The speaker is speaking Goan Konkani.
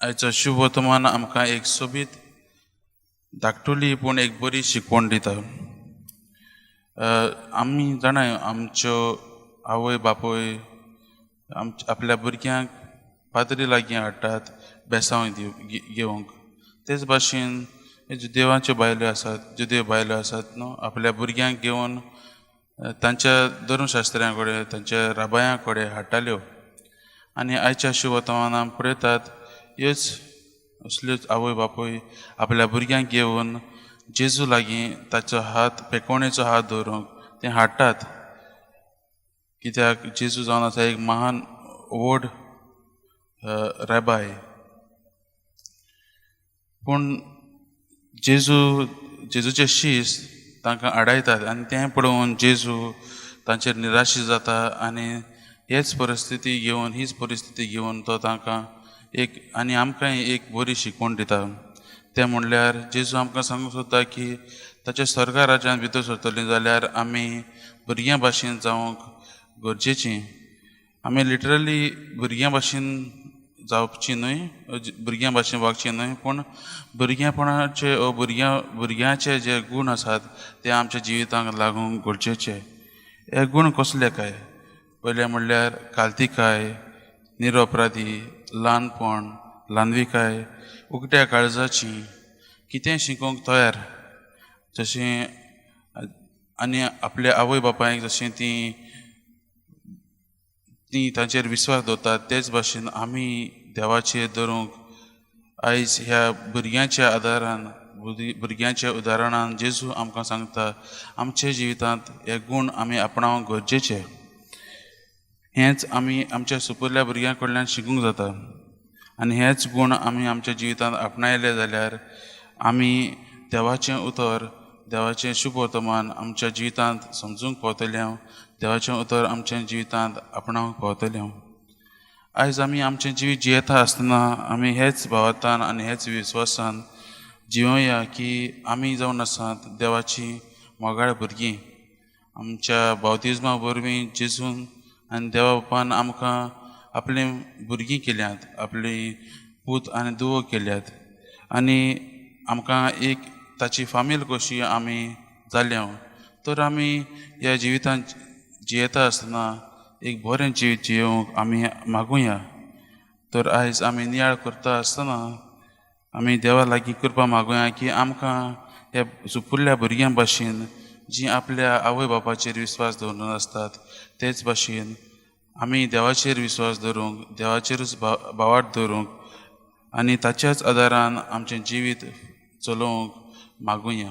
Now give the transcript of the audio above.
आयचो शुभ वर्तमान आमकां एक सोबीत धाकटुली पूण एक बरी शिकवण दिता. आमी जाणाय, आमच्यो आवय बापूय आपल्या भुरग्यांक पाद्री लागीं हाडटात बेसांव घेवंक. तेच भाशेन जुदेवाच्यो बायलो आसात, जुदेव बायलो आसात न्हू, आपल्या भुरग्यांक घेवन तांच्या धर्मशास्त्र्यां कडेन, तांच्या राबायां कडेन हाडटाल्यो. आनी आयच्या शुभ वर्तमानान पळयतात, ह्योच असल्योच आवय बापूय आपल्या भुरग्यांक घेवन जेजू लागीं ताचो हात, पेकोवणेचो हात दवरूंक ते हाडटात, कित्याक जेजू जावन आसा एक महान व्हड रेबाय. पूण जेजूचे शीस तांकां आडायतात आनी तें पळोवन जेजू तांचेर निराशी जाता. आनी हेच परिस्थिती घेवन, हीच परिस्थिती घेवन तो तांकां एक आनी आमकांय एक बरी शिकवण दिता. तें म्हणल्यार जेजू आमकां सांगूंक सोदता की ताच्या स्वर्गा राज्यांत भितर सरतलीं जाल्यार आमी भुरग्यां भाशेन जावंक गरजेचीं. आमी लिटरली भुरग्यां भाशेन जावची न्हय, भुरग्यां भाशेन वागचीं न्हय, पूण भुरगेपणाचे ओ भुरग्यांचे जे गूण आसात ते आमच्या जिवितांक लागूंक गरजेचे. हे गूण कसले काय? पयलें म्हणल्यार काल्तिकाय, निरपराधी, ल्हानपण, ल्हानविकाय, उकट्या काळजाची, कितें शिकोवंक तयार जशें, आनी आपल्या आवय बापायक जशें ती ती तांचेर विस्वास दवरतात, तेच भाशेन आमी देवाचेर दवरूंक आयज ह्या भुरग्यांच्या आदारान, भुरग्यांच्या उदाहरणान जेजू आमकां सांगता, आमच्या जिवितांत हे गूण आमी आपणावंक गरजेचे. हेंच आमी आमच्या सुपुरल्या भुरग्यां कडल्यान शिकूंक जाता आनी हेच गूण आमी आमच्या जिवितांत आपणायले जाल्यार आमी देवाचें उतर, देवाचें शुभ वर्तमान आमच्या जिवितांत समजूंक पावतले, देवाचें उतर आमच्या जिवितांत आपणावंक पावतले. आयज आमी आमचें जिवीत जियेता आसतना आमी हेच भावार्थान आनी हेच विस्वासान जिवया की आमी जावन आसात देवाची मोगाळ भुरगीं. आमच्या बावतिज्मा वरवीं जेजून आनी देवा बापान आमकां आपलीं भुरगीं केल्यांत, आपली पूत आनी धुवो केल्यात आनी आमकां एक ताची फामील कशी आमी जाल्या. तर आमी ह्या जिवितांत जियेता आसतना एक बरें जिवीत जियोवंक आमी मागुया. तर आयज आमी नियाळ करता आसतना आमी देवा लागीं कृपा मागुया की आमकां ह्या सुपुरल्या भुरग्यां भाशेन, जीं आपल्या आवय बापायचेर विस्वास दवरून आसतात, तेच भाशेन आमी देवाचेर विस्वास दवरूंक, देवाचेरूच भावार्थ दवरूंक आनी ताच्याच आदारान आमचें जिवीत चलोवंक मागुया.